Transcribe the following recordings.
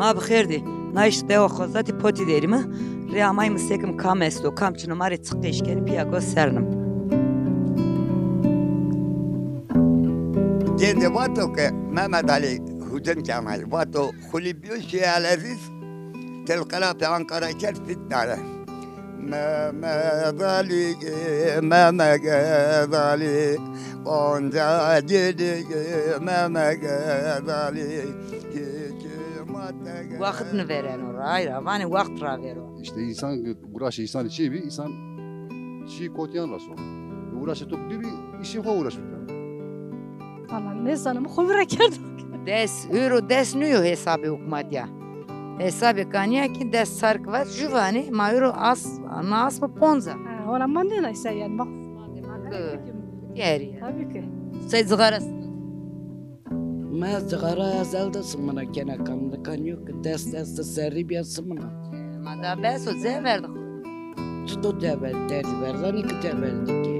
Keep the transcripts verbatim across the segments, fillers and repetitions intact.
Abi xêr dî. Nayîş dewa Xozatî potî derîme. Rê amayîme sekim kam esto, kam çin o, ma rê çiqî eşkenî pîya go sernim. Dêde vato ke Mehmet Ali hudin kemay. Vato Xulî biyo Şêh Elezîz, telqerafê Ankara kerd fitnare. Mehmet Ali, Mehmet Ali, Gonca Gülü, Mehmet Ali, küçük Mehmet Ali. Waxt nivêreno, ray ra vanê waxt ravêro. Îşte însan, uğraşê însanî çî bî, însan çî kotiyan ra sono. Uğraşê to bîbî, îşê xo uğraş bikero. Valla nêzana, mi xo vîr ra kerdo. Des euro des nîyo hesabê hukmatî ya. Hesabê kanî ya kî des sark vat jû vanê, ma euro as, na asma ponza. Ha, ona ma nênay se yanî, bak. Yerî ya. Tabii ki. Sey cixara. Ma cixara ez el de simina kena, kam nika nîyo ki des des de serrî bîya simina. Ma da bes o, ceverde xo. Çito ceverde, derdî verdanî ki ceverde ki.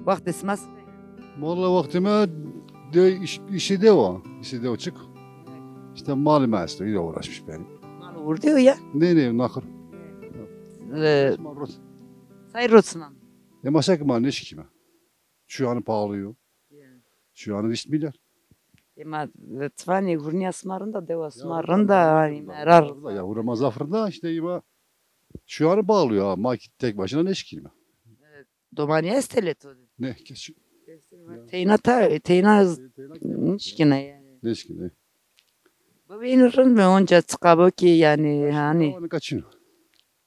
Wextê sima. Valla wextê mi de îş, îşê dewa, îşê dewa çik. Îşte malê mi esto, î de uğraşmış benî. Mal û hurdî yo ya? Nê, nê, naxir. E, sima rot. Say rot sima. E, ma seke ma nêşikîme. Çuyanî pahalı yo. Ya. Çuyanî vîst milyar. E, ma, e, ti vanê hurnîya sima rind a, dewa sima rind a, hanî merar. Ya, hurê ma zaf rind a, îşte î ma çuyanî pahalı yo, ha, ma ki tek başına nêşikîme. E, Domanî estê lê to de? Ne, kes yok. Teyna ta, teyna nişkîna yanî. Nişkîna. Bibîn rind mi onca çiqa bo ki yanî, hanî. Nika çin o.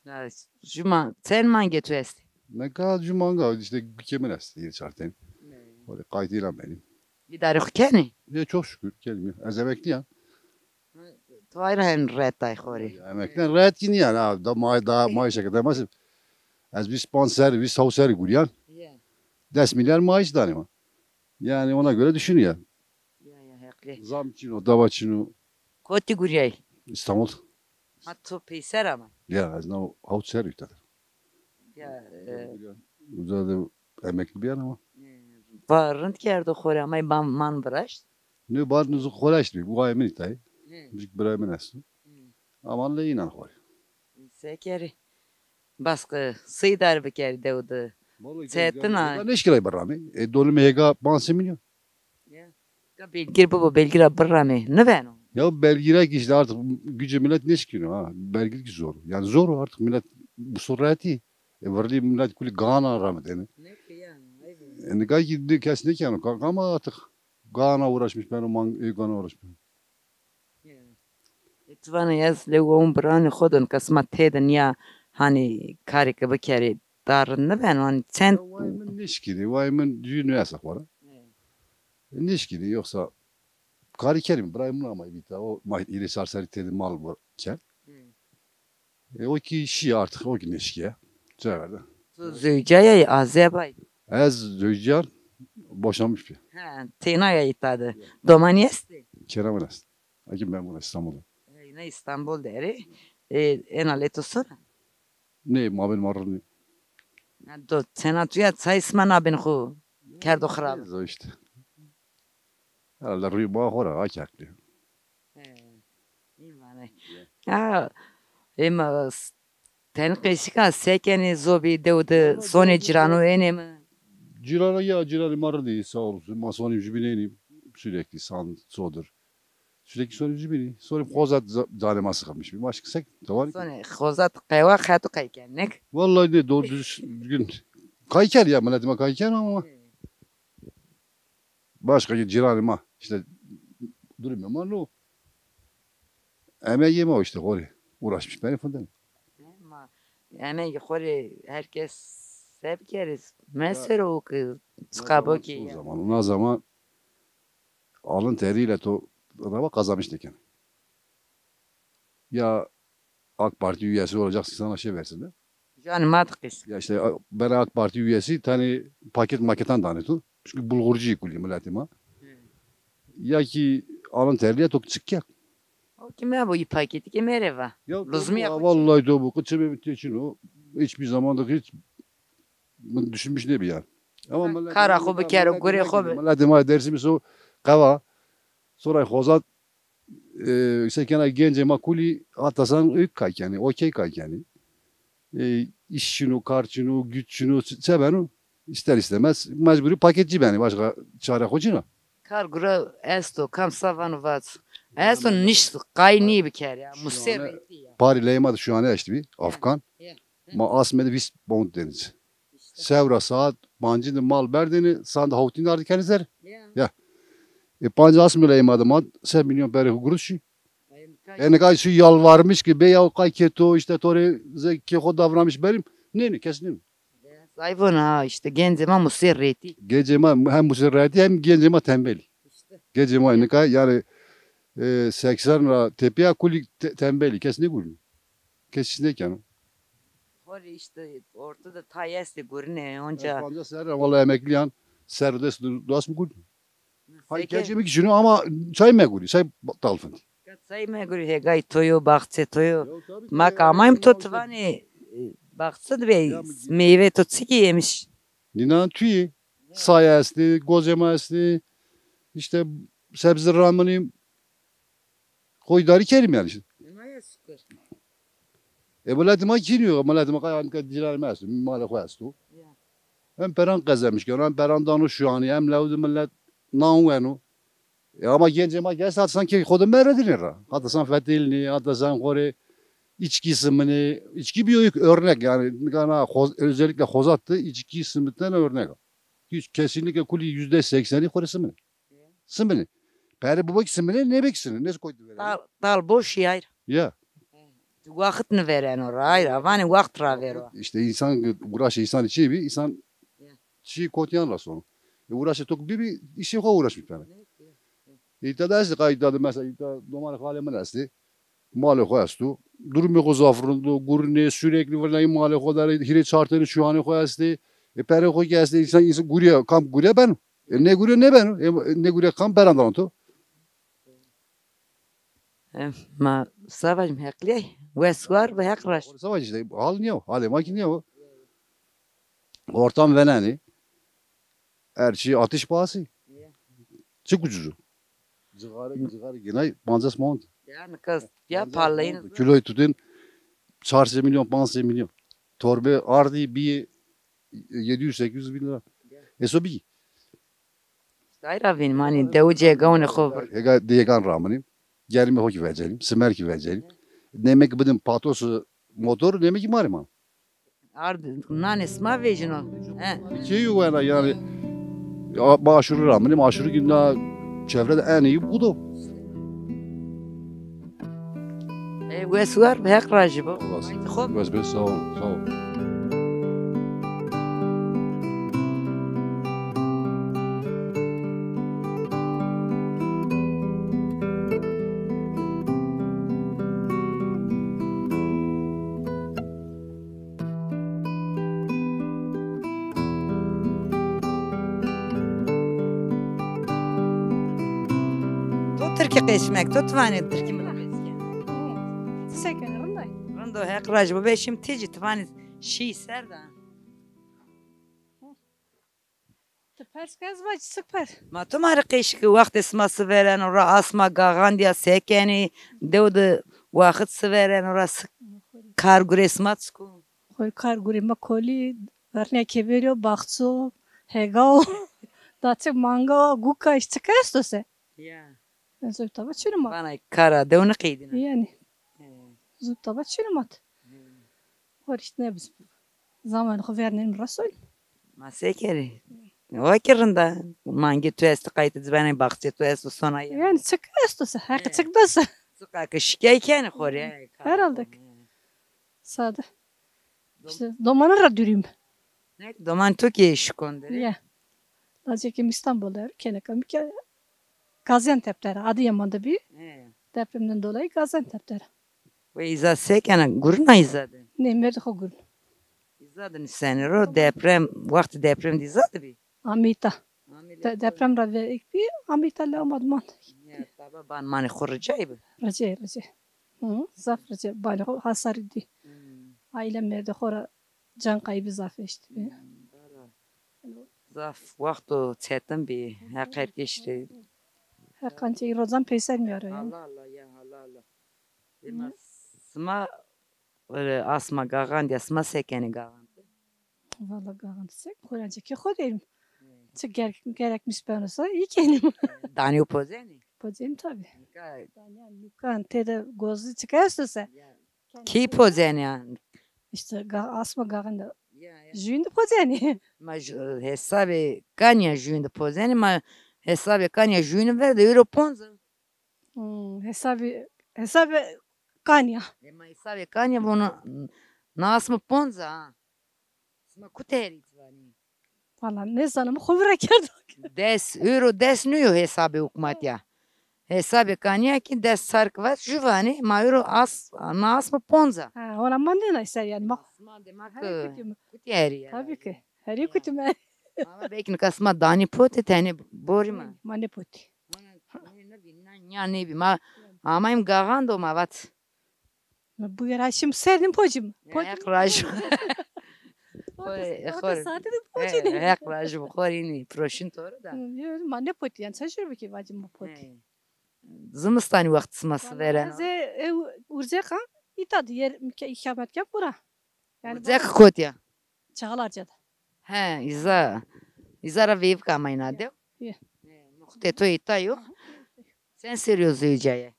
Ya, jû ma-, çend mangê to estê? Nika jû manga îşte gukê min estê, yedi çar tenî. Ne. Oraya qaytıyla benim. Îdarê xo kenî? Ne, çok şükür kenî. Ez emeklî ya. To ayra hen rehet ay xo rê. Ya, emekli rehet ki nîya, ha, da ma-, da maaşa kadar maalesef. Ez vîst panc serrî, vîst hawt serrî gurîyan. Ya. Des milyar maaş danê ma. Yani ona göre düşünüyor. Ya, ya, heqlî. Zam çin o, dava çin o. Kotî gurîyay? İstanbul. Ha, to peyser ama. Ya, ez na hawt serrî îta der. Ya, e, uza de emekli bîyan ama. E, va rind kerdo xo rê, amay ban man viraşt. Nê, ban xo raşt bî, bu ay min îtay. Hı. Birayê min esto. Hı. Aman le înan xo rê. Se kerî. Bas ki sey dar bikerî dew de. Vallahi çetin a. Nêşkîray biramê. E, donimê hêga panc sey milyon. Ya. Ka belgî bibo, belgî ra biramê. Niveno. Ya belgî ra ki îşte artık gücü millet nêşkîno ha. Belgî ki zor. Yani zor artık millet bu surreti. E, virlî millet kulî gana ramitenê. Ne ki ya, aynen. E, nika ki kes nêkeno. Ka-, ama artık gana uğraşmış beno, man-, e, gana uğraşmış beno. Ya. E, ti vanê ez lê won biranê xo de nika sima têde nîya hanî karê ke bikerê, dar rind nibeno, hanî çend. Ya, wayê min nêşkînê, wayê min cû nêesa xo ra. Ya. E, nêşkînê, yoksa karî kerîme, birayê min amay bîta, o ma hîrê çar serrî têde mal kerd. Ya. E, o ki şî artık, o ki nêşkîye. Ceverde. Tu zewcayay, azebay? Ez zewcîyan, boşanmış bî. Ha, têna ya îta de. Ya. Domanî estê? Kêna min est. Akî memur Îstanbul. E, ne Îstanbul der ê. E, ena lê to sona? Nê, mabên ma rind nîyo. Ha, do, çêna tu ya çay sima nabên xo kerdo xirab. Neyse işte. Herhalde rî ma xo ra, ha, kertlî. He, îmane. Ya. Ha, ema s-, tenê qeşîka se kenê, zobî dew de sonê cîrano ênê mi? Cîrana ya, cîranê ma rind ê, sağ olsun. Ma sonê jûbînî ênî sürekli san sodir. Sürekli sonê jûbînî. Sonê xozat za-, canê ma sıkılmış. Bir başka sek, tavan. Sonê xozat qewa xeto qey kennek. Vallahi ne doğru düz-, düzgün. Kay ker ya, milletî ma kay ker ama. He. Başka ki cîranê ma, işte, durumê ma no. Emegê ma işte, xo rê uğraşmış benê fındene. Ma emegê xo rê her kes se bikerê, mesero ki çiqa bo ki. O zaman, o zaman alın teriyle to rava kazanmış nêkenê. Ya AK Parti üyesi olacaksın, sana şey versinler. Canım artık. Ya işte, ben AK Parti üyesi, tane paket maketan danê tu. Çünkü bulgurcu kulî milletî ma. Hı. Ya ki alın terliye to çık ya. Kime bu ipaketi, kime reva? Ya, lüzum ya, vallahi to bu, kıçı bir teçin o. Hiçbir zamanda hiç bunu düşünmüş ne bir yani. Ama millet kara xo bikero, gure xo bi. Millet ma Dersimî so qewa. Sonra xozat, e, sekena gence ma kulî hatta sen ük kay yani, okey kay yani. E, iş çino, kar çino, güç çino, se-, sebeno ister istemez mecburi paketçi beni, başka çare xo çino. Kar gura esto, kam sa vano vac. Esto niş qayîl nî biker ya. Muser reti ya. Parî leyma de şu an eşti bir Afgan. Ya. Ma asmedi vîst pound deniz. Sewra saat pancî de mal berdêne, sand hawtîn ardî kenê ser. Ya. E, panc asmî leyma de ma se milyon perê xo gurutşî. E, nika şu yalvarmış ki, be ya kay keto, işte to rê zê kê xo davranmış berim. Ne, ne, kes ne. Zayvon ha, işte gencê ma musê reti. Gencê ma hem musê reti hem gencê ma tembelî. İşte. Gencê ma nika yani, e, seksen ra tepîya kulî te-, tembelî, kes ne gurî. Kes iş nêkeno. Xo rê işte ortada tay estê gurine onca. Ez pancas serre valla emeklî yan, serre dest, dest mi gurî. Hay kecê mi kî şunu ama çay megurî, çay talfin. Çay megurî, hêgay to yo, baxçê to yo. Ma kamayım to tivanê, e, baxçe de be, meyve to çi kî yemiş. Nînan tuyê, saya estê, gozema estê, işte sebze raminî, xo îdarî kerîm yani işte. Maya şukur. E, miletê ma kî nîyo, miletê ma qay anika dîlanê ma esto, malê xo esto. Ya. Hem peran qezenmiş keno, hem peran dano şuanî, hem lewdî milet nan weno. E, ama gencê ma kî est, hata san key xo de meredinê ra. Hata san fetelînê, hata san xo rê içkî siminê. İçki bir örnek yani, nika na xoz-, özellikle xozat de içki simitten örnek. Hiç, kesinlikle kulî yüzde seksenî xo rê siminê. Siminê. Pere bibo kî siminê, nêbê kî siminê. Nês koydu veren. Dal, dal boş yayr. Ya. Waxt nivereno ra, ayra. Vanê waxt ravero. İşte insan, uğraşê insan çi bi, insan çi kotiyan ra sono. E, uğraşê to kî bibi, işê xo uğraşmış bena. E, îta de estê, qayda de mesela, îta domanê xalê min estê. Malê xo esto. Durumê xo zaf rind o, gurînê, sürekli vernayî malê xo der, hîrê çar tenî çuyanê xo estê. E, perê xo kî estê, insan, insan gurîya, kam gurîya beno. E, nêgurîya nêbeno. E, nêgurîya kam peran dano to? E, ma se vajim, heqlîyay. Wes war bi, Heq raşt. Sa vajî işte, hal nîyo, halê ma kî nîyo. Ortam venenî. Her şey ateş pahası. Ya. Çok ucuz o. Cigara, cigara gene pancas pound. Ya, nika ya pahalı. Kiloyu tutun çar sey milyon, panc sey milyon. Torbe ardî bir yedi yüz sekiz yüz bin lira. Ya. Eso bir. Dayra vîn manî dewu cêgawnê xo vir. Hêga dêgan raminî. Germê xo kî vecelîm, simer kî vecelîm. Nêmek bidim patos motor, nêmek kî ma rê ma. Ard nanê sima vejîno. He. Çi wena yani, ya, ma aşurî raminîm, aşurî kî na çevre de en iyi budo. E, wes war, Heq rajî bo. Xo. Wes be, sağ ol, sağ ol. To tirkî qesmek, to tivanê tirkî mi qesken? Ti se kenî, rind a? Rind o, Heq rajî bo. Be şim ti jî tivanê şî ser de. Ti pers ke ez vacî, sik pers. Ma to ma rê qeşî ki wextê sima sivereno ra, asma gaxandîya se kenî, dew de waxit sivereno ra, sik kar gurê sima çik o? Xo kar gurê ma kolî, vernîya keverî yo, baxço, hêga o, daçik manga, guka, çik esto se. Ya. Ez zobî taba çîno ma. Vana kara dew niqeydîna. Yanî. He. Zobî taba çîno ma. He. Xo rê îşte ne biz. Zaman xo vernenîm ra soy. Ma se kerê? Wa ki rind a. Mangê tu esto, qaytê ci benê, baxçê tu esto, sona ya. Yanî çik esto se, heqî çik da se. Çiqa ki şikay kenê xo rê. Herhalde. Sade. Dom- İşte domanî ra dûrîm. Ne, doman to kî şikon der ê? Ya. Lacekê mi İstanbul der ê, kêneka mi ke Gaziantep der ê, Adıyaman de bî. He. Depremden dolayı Gaziantep der ê. Ve îza se kena, gurina îza de? Nê, merdê xo gurina. Îza de nisenê ro, deprem, wextê deprem de îza de bî? Amîta. Amîta. De-, deprem ra verêk bî, amîta lewma de mand. Ya, taba ban manê xo ricayî bi. Ricê, ricê. Hı, zaf ricê. Banê xo hasarî dî. Hmm. Aîle mêrdê xo ra can kaybı zaf eştî bi. Hmm, bala. Zaf wexto çetin bî. Heq her keşî rê. Heqan çê rocan peyser mîyaro yanî. Allah Allah ya, Allah Allah. Hı. Ema sima e, asma gaxan de, sima se kenê gaxan de? Valla gaxan de se, xo ra cekê xo derim. Hı. Çi ger-, gerekmiş beno sa, î kenim. Danî pozenî? Pozenî tabi. Nika- Danî nukan, tede gozlî çika esto se. Ya. Kî pozenî ya? İşte ga-, asma gaxan de. Ya, ya. Jûyîn de pozenî. Ma ju-, hesabê kanîya jûyîn de pozenî, ma hesabê kanîya jûyîn ver de euro ponza. Hmm, hesabê, hesabê kanîya. E, ma hesabê kanîya vono, na asma ponza ha. Sima kute herî vanî? Valla nêzana, mi xo vîr ra kerdo. Des euro, des nîyo hesabê hukmatîya. Hesabê kanîya kî des çar ki vat jû vanî, ma euro as, na asma ponza. Ha, ona ma nênay ser yanî. Ma asma de ma ki kutî herî ya. Tabii ki. Herî kutî mi. Ama belkî nika sima danî potî tenê borî ma. Ma nêpotî. Nîya nêbî. Ma amayîm gaxan do ma vat. Mi buyur ha, şimdi serdim pocim. Heq rajî. Xo-, xo-, saati de pocim. Heq rajî bi xo rê înî proşin to ro da. Ma nêpotî yanî, ça jûr bikî vacim mi potî. Zimistanî wext sima sivereno? Ez e, e, urzeqa îta de yer, îkamet ken kura. Yanî urzeq kotî ya? Çağlarca'da. He, îza. Îza ra veyvik amayna dew. Ye. Muxtê to îta yo. Sen serî yo zewicîyaye?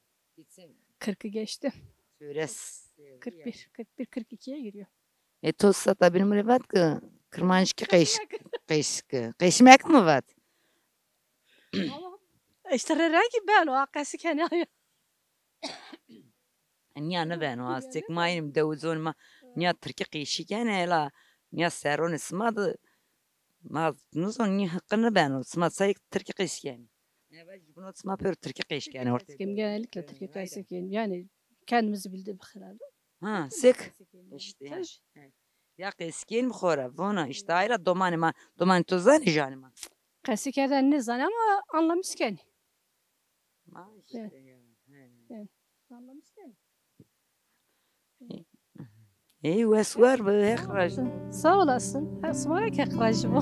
Kırkı geçti. Sores. Kırk bir, kırk bir, kırk ikiye giriyor. E to sata bîn mi rê vat ki Kirmanckî qeş-, qeşkî. Qeşmek mi vat? Ama işte re rengî beno, a qesî kenê ya. Nîya nibeno, az tek ma înîm dew û zonê ma nîya tirkî qeşî kenê, hela nîya serronê sima de ma nizon nî hiqi nibeno, sima sayêk tirkî qeşî kenê. Eva jî bino sima pêro tirkî qeşî kenê ortê. Kim genellikle tirkî qeşî kenê. Yani kendimizi bildi bir herhalde. Ha, sek. İşte ya. Ya qeşî kenî xo ra, vona işte ayra domanê ma, domanê to zanê janê ma. Qesî kerden nêzanê ama anlamis kenî. Ma işte ya. He. Anlamis kenî. Ey, wes war bi, Heq rajî. Sağ olasın. Sima ra kî Heq rajî bo.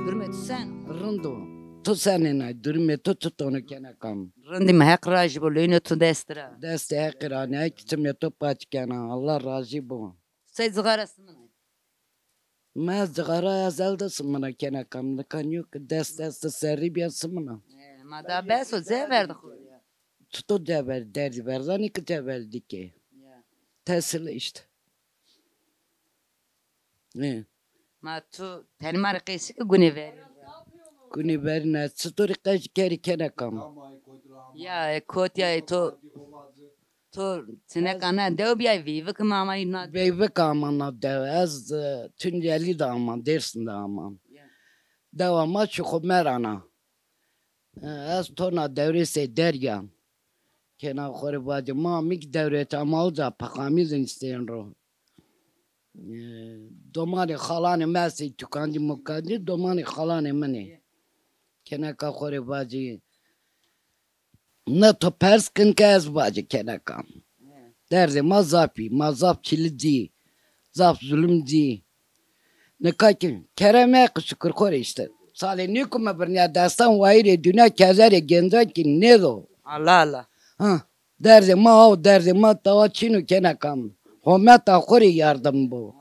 Durumê tu sen? Rind o. Tu senên ay? Durumê tu çiton o kêneka mi? Rindî mi, Heq rajî bo, lewînê tu dest ra. Destê Heqî ra ne, kitimê tu paç kena. Allah rajî bo. Sey cixara simina? Ma cixara ez el de simina kêneka mi. Nika nîyo ki dest dest serrî bîya simina. E, ma da bes o, cever de xo ya. Çito cever, derdî verdanî ki cever dikê. Ya. Tesil işte. Ê. Ma tu tenê ma rê qesî ki gunê verî. Gunê verî ne, çitorî qesî kerî kêneka mi? Ya, e, kot ya, e, to, to çineka na dew bîyay, veyvik ma amay na dew. Veyvik ama na dew. Ez, e, Tuncelî de ama, Dêrsim de ama. Ya. Dewa ma Çuxumerana. E, ez tona dewrê sey derg a. Kêna xo rê vacî, ma mik dewrêt ama uca peqamîzin îstên ro. E, domanê xalanê mi estê, tukancî mukancî, domanê xalanê min ê. Kêneka xo rê vacî, ne to pers kin ke ez vacî kêneka. Derdê ma zaf î, ma zaf çili dî, zaf zulum dî. Nika ki kerem Heqî, şukur xo rê işte. Salê nî ku mi birnîya destan, wayîrê dûnya, kezerê gencan kî nêdo. Allah Allah. Ha, derdê ma aw, derdê ma tawa çin o kêneka mi. Hometa xo rê yardim bo.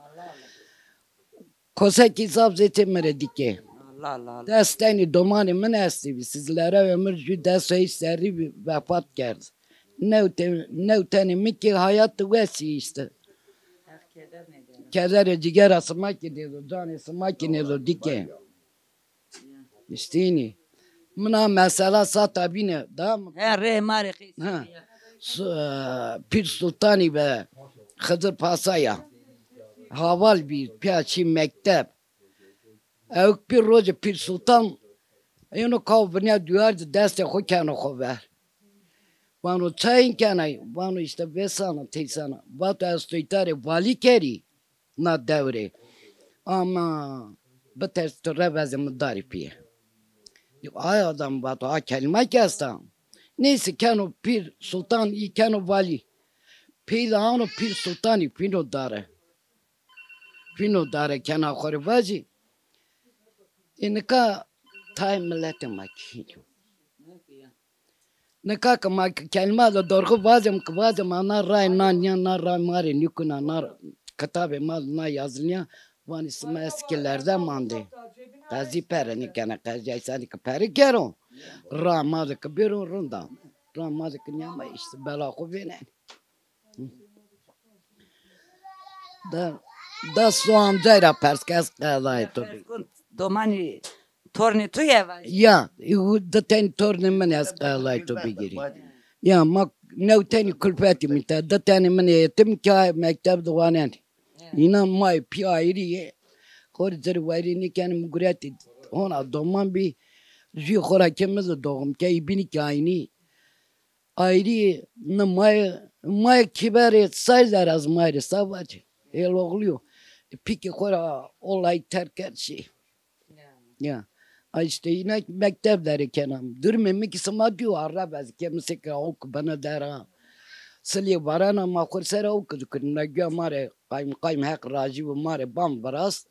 Kosekî zaf zêtê mi rê dikê. Allah Allah Allah. Destenî domanê min estî bî. Sizlere ömür jü dest hiç serrî bî, vefat kerd. New te-, new tenê mi ki hayat de wesî îşte. Kedere cigera sima ki nêdo, canê sima ki nêdo dike. Îşte înî. Mina mesela sata bîne, da mi? He, rê ma rê qîs. Ha. Su-, e, Pîr Sultanî ve Xizir Pasaya. Haval bî, pîya çî mekteb. Ewk pîr rojê Pîr Sultan êno kaw vinya duyar di destê xo keno xo ver. Vano çayîn kenay? Vano îşte vêsana têsana. Vato ez toytarê valî kerî na dewrê. Ama biters tu re vezê mi darî pîye. Ay adam vato a kelîma ki esta. Neyse keno Pîr Sultan î keno valî. Peyda ano Pîr Sultanî fîno dare. Fîno dare kena xo rê vajî. Ê nika tayê miletê ma kî hînî yo. Nika ke ma ke kelîma de dorxu vazem ke vazem a na ray na nîya na ray ma rê nîkuna na kitabê ma de na yazilîya vanî sima eskilerde mande. Qezî pere nîkena qezî ay senî ke peri kero. Ra ma de ke bêro rind a. Ra ma de ke nîya ma îşte bela xo vênenî. Da, da soğancay ra pers ke ez qelayê to bigîrî. Domanî tornê to ye vajî? Ya, di tenî tornê min ez qelayê to bigîrî. Ya, ma new tenî kulfetî mîte, di tenî min yetim ki mekteb de wanenî. Înan ma yê pî ayrî yê. Xo rê ci rê wayrî nêkenî, mi guretî hona doman bî. Jû xo ra ke mi de doğum ke, î bînî ki aynî. Ayrî ni maye, maye kîberê say zerre ez maye rê sa vacî. Hêloxlî yo. Pîkê xo ra olay terk kerd şî. Ya. Ya. A îşte îna mekteb derê kena. Durumê mi kî sima dîyo arreb ez ke mi seke awk bena dera. Silê varena ma xo ser awk dikir. Na guya ma rê qayîmqayîm Heq rajî bo ma rê ban virast.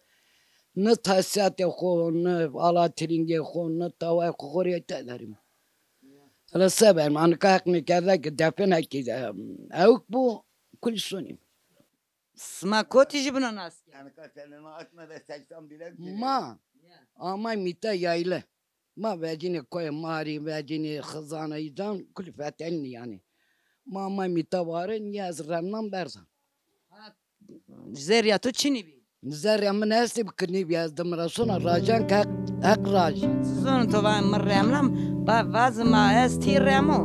Ni tesîyatê xo, ni alatirîngê xo, ni tawayê xo xo rê tederîm. Hele se berîm, anika heq nêkerde ki define ki, em, ewk bo, kulî sonîm. Sima kotî jî bino nas kerd? Anika senema atme ve seksen bîle bîle. Ma, ya, amay mîte yayle. Ma vecînê koyê Marî, vecînê Xizana îcan, kulî fetelînî yanî. Ma amay mîte ware, nîya ez remnan berzan. Ha, zerrîya to çinî bî? Zerrîya min estê bi ki nêbî, ez dimiresona rajan ke heq, heq rajî. Zon to va mi remnam, ba vazima ez tî remo.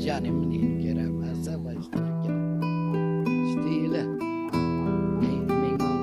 Canê min ê gere, ez se va îşte ke. Îşte île. Ey, meyman.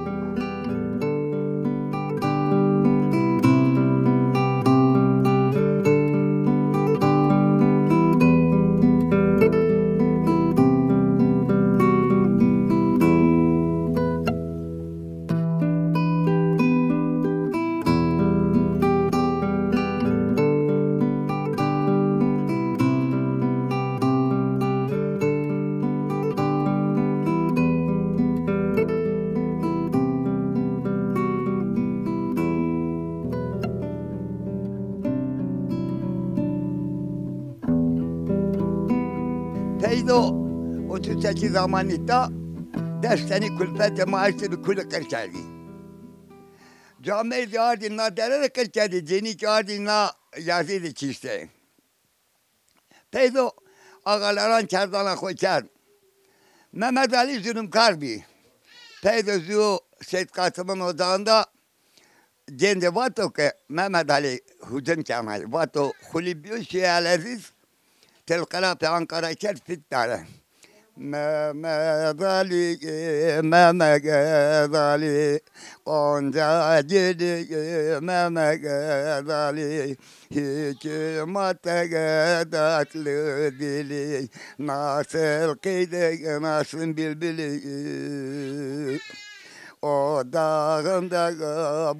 Peydo, otuz sekiz zamanî ta des tenî kulfetê ma eştî bi kulî qir kerdî. Camêrdî ardî na dere de qir kerdî, cênî kî ardî na yazî de kiştê. Peydo axaleran kerdana xo kerd. Mehmet Alî zulumkar bî. Peydo zû Seyîd Qasimin ocaxînda cêndê vato ke Mehmet Alî hucum kenay. Vato Xulî bîyo Şîye Elezîz, Telqirafê Anqara kerd fît dare. Mehmet Alî, Mehmet Alî, Qonca gilî, Mehmet Alî, hîkmet tatlı dili, nasıl kıydı nasıl bülbülü. O dağında,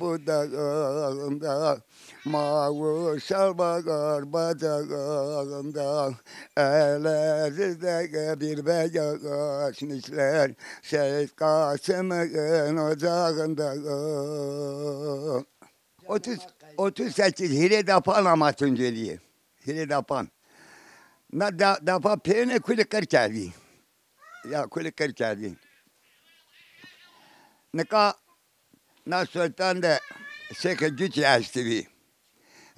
bu dağında, Mavi şal bakar bacağından, Elazığ'da bir bacak açmışlar, Seyit Kasım'ın ocağında. Otuz, otuz sekiz hîrê dapan ama Tunceli'ye. Hîrê dapan. Na da, dapan peyine kulî qir kerdî. Ya kulî qir kerdî. Nika na Sultan de Şêxê Cuçî eştibî.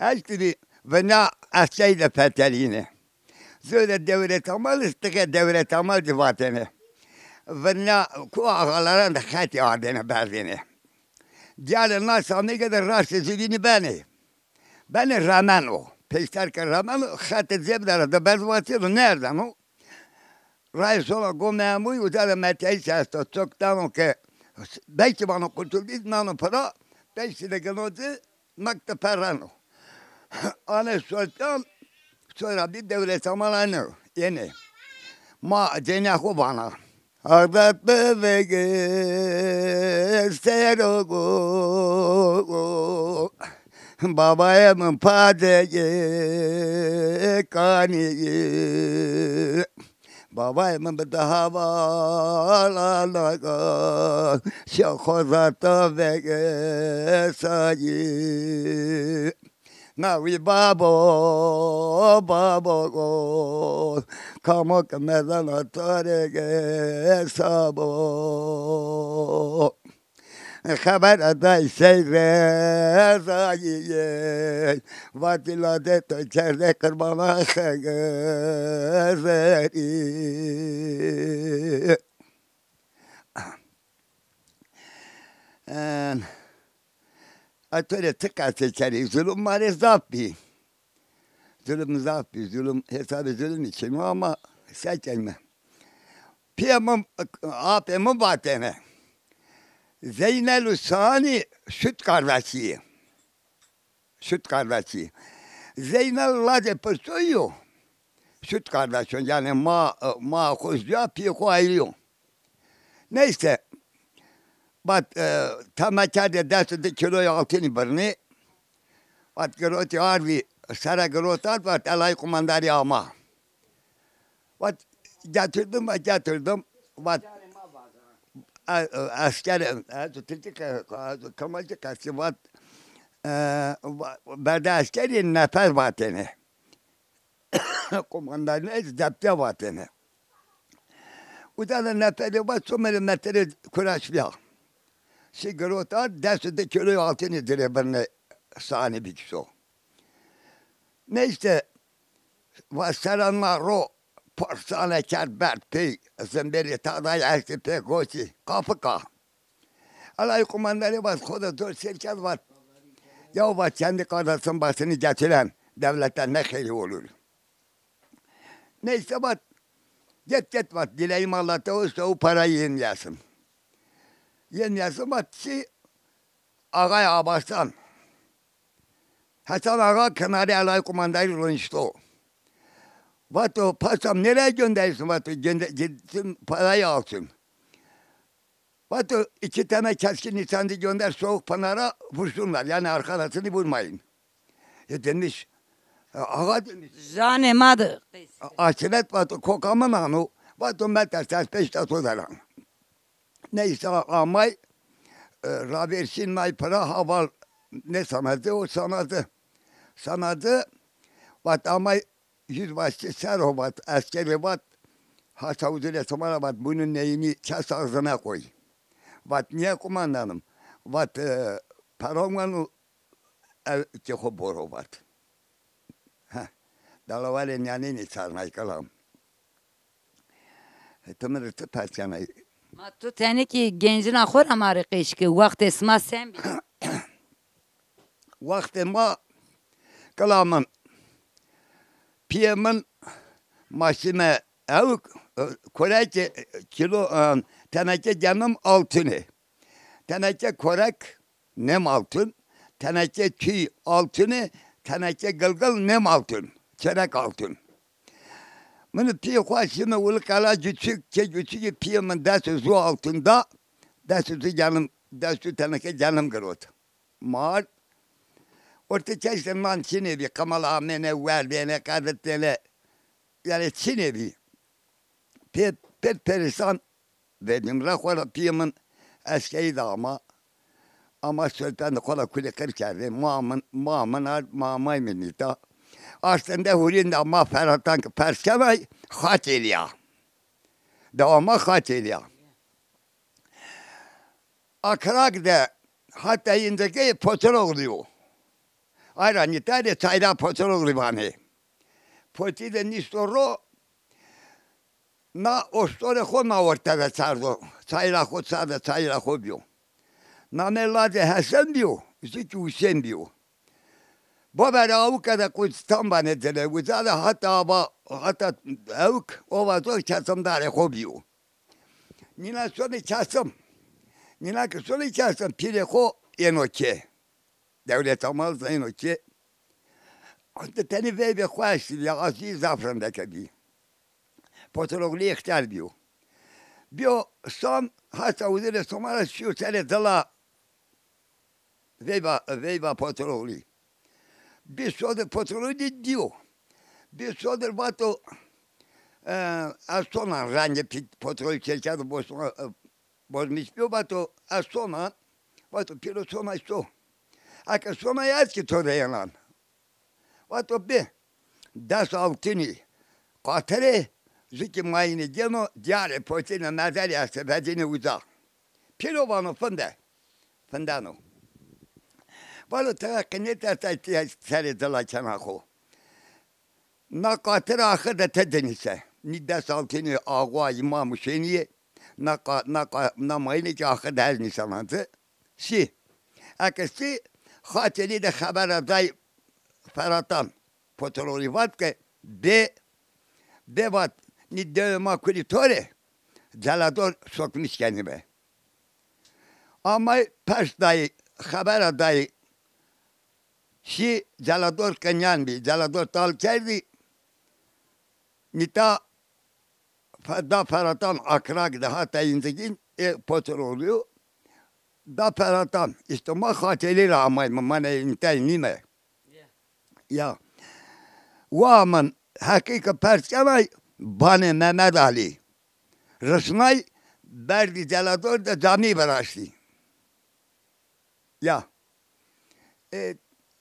Eştibî, vina eskey de fetelîne. Zewre Dewletamal, Stiqe Dewletamal ci vatêne. Virna ku axalaran de xetî ardêne berdêne. Diyale na samêke de raştê zî vînî benê. Benê remeno. Peyser ke remeno, xetê zêbdara de berz vatêno, nêerdeno. Rayê sola Gomê Emûy, uca de meteyîs esto, çok dano ke beşî vano qurtuldî, nano pira, beşî de gino ci, mek de perreno. Anê Soltan, sonra bir Dewletamal anê, yenê. Ma cênîya xo vana. Adat bivege sero go, babayê min pacege kanî. Babayê min bi di hevala naga, şew xoza to vege sayî. Nawî babo, babo go, kamo ke mezana to rê ge sabo. Xebera day sey Rezayî yê, vatî lade to kerde qirbana Xezerî. En, a to rê ti qesey kerî, zulum ma rê zaf bî. Zulum zaf bî, zulum, hesabê zulumî çin o ama se kenîme. Pîyê min, apê min vatêne. Zeynel û Sanî şut kardeşî yê. Şut kardeşî. Zeynel lacê Pirsoyî yo. Şut kardeşon, yanî ma, ma xo juya, pîyê xo ayrî yo. Neyse, vat, e, teme kerdê des û di kîloyê altînî birnê. Vat girotî ardî, sere girot ard, vat elayî qumandarî ama. Vat getirdim, vat getirdim. Vat, e, e, esker, e, ez Tirkî ke-, ez Kemalci qesî, vat, e, va-, berde eskerî nefer vatêne. Qumandanê zepte vatêne. Uca de neferê vat, somerê meterê kuraş bîya. Şî girot ard, des û di kîloyê altînî ci rê birnê Sanî bikişo. Neyse, va sera na ro, parsane kerd berd pey, zimbêlê tadayî eştî pê goşî, qafika. Elayî qumandanî vat, xo de zor sêr kerd, vat, ya vat, kendi kardeşin başını getiren devlete ne xeyrî olur. Neyse vat, git git vat, dileğim Allah'ta olsa o parayı yemeyesin. Yemeyesin vat, çi Ağay Abasan. Hasan Ağa kenarê elayî qumandarî ronişto. Vato, paşam, nereye gönderiyorsun? Vato, "Gönder-, gitsin parayı alsın." Vato, "İki tane keskin nişancı gönder Soğuk Pınar'a, vursunlar. Yani arkadaşını vurmayın." E demiş, e, ağa demiş. Janê ma de qeys. A-, aşiret vato, kokamın anu. Vato, "Meter ses peşte sozaran." Neyse amay, e, raverşîn may pira haval ne sanacı, o sanacı. Sanacı, vat amay yüzbaşı ser o vat, eskeri vat, haşa huzurê şima ra vat, bunun neyini kes ağzına koy. Vat, niye kumandanım? Vat, e, paran weno, ew ki xo boro vat. Heh. Dalawarê nyanênî sarnay kilam. E, ti mi rê ti pers kenay. Ma tu tenê kî gencina xo ra ma rê qeş ke, wextê sima sen bî? Wextê ma, kila min, pîyê min, ma şîme ewk, e, korekê, e, kîlo, e, teneke genim altune. Teneke korek nem altun, teneke tüy altune, teneke gılgıl nem altun, çeyrek altun. Min pîyê xo şîme Ulu Kala Küçük, ke Küçükî pîyê min dest zu altun da, dest zu genim, dest zu teneke genim girot. Mar, ortê keşte nan çinê bî, qemal amêne, werdêne, qeditêne, yanî çinê bî. Pê, pêr perîsan verdim ra xo ra pîyê min eskerî de ama. Ama Soltan de xo ra kulî qir kerdê. Ma min, ma min ard, ma amay min nîta. Astende hurîn de ma feratan ke pers kenay, xaç elîya. De ama xaç elîya. Akrak de heta îndike Poçiroglî yo. Ayra nîta de çayda Poçiroglî vanê. Potî de nîsto ro, na ostorê xo na orte de çardo. Çayîra xo çarde, çayîra xo bîyo. Namê lacê Hesen bîyo, zikî Husên bîyo. Baverê awike de qû stan banê cile, uca de hata ava, hata ewk, ova zor kesimdarê xo bîyo. Nîna sonê kesim. Nîna ke sonê kesim, pîrê xo êno ke. Dewleta mal zî êno ke. Di tenî veyvê xo estî bîya, a zî zaf rindeke bî. Potiroglî extîyar bîyo. Bîyo san, hata uzîrê soma ra şîyo serê dila veyva, veyva Potiroglî. Bî sodir Potiroglî dîyo. Bî sodir vato, e, ez sona rengê pî-, Potiroglî çêkerdo, bosna, e, bozmîş bîyo, vato ez sona, vato pîro sona so. Eke sona ez kî to de yenan. Vato bê. Des altınî qatirê, zikî mayînî gêno, dîyarê potîne mezerî estê, vecînê uca. Pîro vano finde. Findeno. Vano tewe qînet esta, ti serê dila kena xo. Na qatir axir de ti dinîse. Nî des altınî, awa, îmam Husênî yê. Na qa-, na qa-, na mayînê kî axir de ez nîsena ci. Şî. Eke şî, Xaçelî de xebera day Feratan. Potiroglî vat ke bê, bê vat, nî dewê ma kurî to rê, celador sokmîş kenîme. Amay pers dayî, xebera dayî, şî celador qenyan bî, celador tal kerdî, nîta Fe-, da Feratan Akrak de hata Înzigîn, ê Potiroglî yo. Da Feratan, îşte ma Xaçelî ra amayme, ma nê întay nîme. Ya. Wa min heqî ke pers kenay, banê Memed Alî. Risnay, berdî celador de camî viraştî. Ya. E,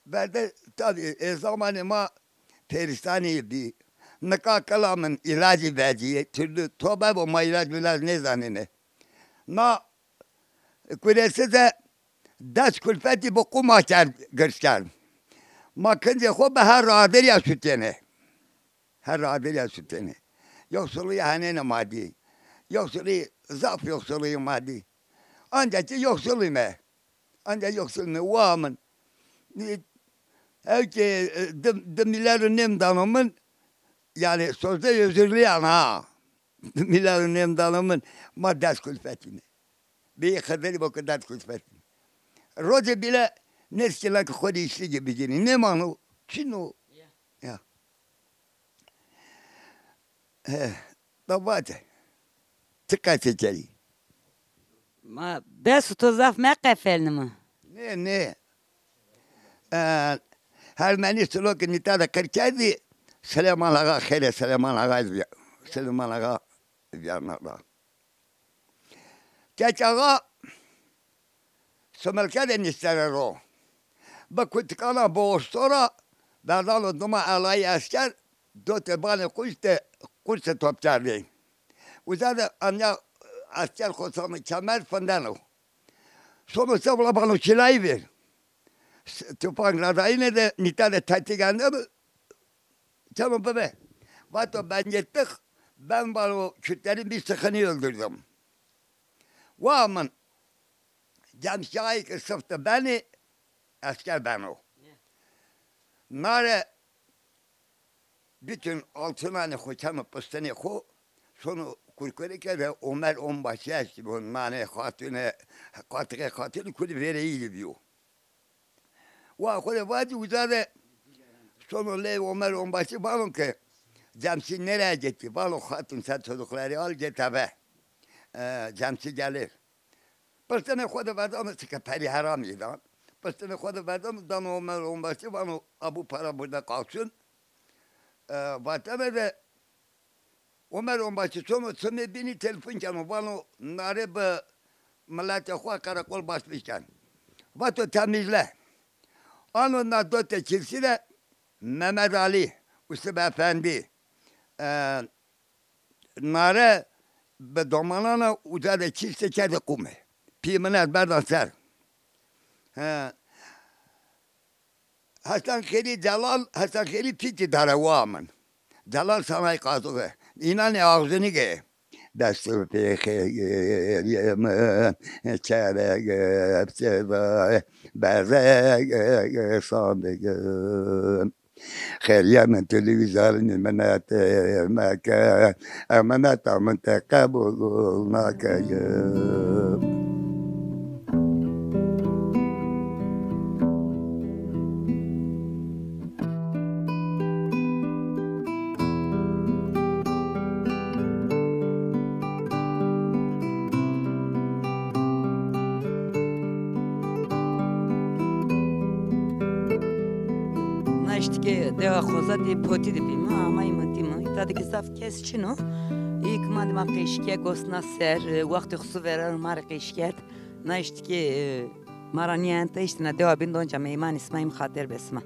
verde, tabî, e, zamanê ma perîşanî bî. Nika qila min îlacî vecîyê, türlü tobe bo, ma îlac mîlac nêzanêne. Na kuresi de des kulfetî bi qû ma kerd, girş kerd. Ma kincê xo bi her radirîya şutêne. Her radirîya şutêne. Yoxsulî henêne ma dî. Yoxsulî, zaf yoxsulî ma dî. Ancak ki yoxsulîme. Ancak yoxsulîme. Wa min. Ew ki, e, di, di milyar û nêm dano min, yanî sözde özürlüyan ha. Di milyar û nêm dano min, ma des kulfetîme. Beyî Xidirî bo ke des kulfetîme. Rocê bîle nêşkîna ke xo rê îşligî bigînî. Nêmano. Çin o. Ya. Ya. Eh, da vace. Ti qesê kerî? Ma bes û to zaf meqefelnîme. Nê, nê. Eh, hermenî silo ke nîta de qir kerdî, Silêman Axa, xêrê Silêman Axa, Silêman Axa vîyarna da. Keç Axa Similke de nîstere ro. Bi kutikana, bi ostora verdano dima elayî esker, dotê banê qûş de qûrse top kerdê. Uca de anya esker xo sano kemer, findeno. Sono se vila, vano çilayî vêr. S-, tufang radayîne de nîta de tetik ende bi, keno bibe. Vato ben gittik, ben vano Kürtlerin bir sıkını öldürdüm. Wa min, cemşîyayê ke sifte benê, esker beno. Nare bütün altınanê xo keno pistinê xo, sono Kurkurike de Omer Onbaşı eştî bo, nanê xatune, qatixê xatune kulî vêreyî bîyo. Wa xo rê vacî, uca de sono ley Omer Onbaşı, vano ke cemşî nereye gitti? Vano hatun, sen çocukları al git eve. E, cemşî gelir. Pistinê xo de verdano, çike perî heramî dan. Pistinê xo de verdano, dano Omer Onbaşı, vano, a, bu para burada kalsın. E, vatene de Omer Onbaşı sono çimê bînî, telefon keno, vano, nare bi miletê xo qereqol basmış ken. Vato temizle. Ano na dotê kilsî de Memed Alî, Usib Efendî, e, nare bi domanana uca de kîşte kerdî qûme. Pî min ez berdan ser. He. Hesen Xêlî Celal, Hesen Xêlî pîtî dare wa min. Delal Sanay Qazoxi. Înanê Axzunî ke. Dest û pê xêrê min, çerege, çerege, berege, sandige. Xêrîye min tu lî zarînî minetê meke, emaneta min te qebul nake. Na îşte ke dewa Xozatî potî de bîme, ama îmintîme. Îta de ke zaf kes çin o. Î ke ma dima qeşîke gosna ser, e, wextê xusû verero ma rê qeşî kerd. Na îşte ke, e, ma ra nîyayente îşte na dewa bîn de, onca meymanê sima îme, xatir be sima.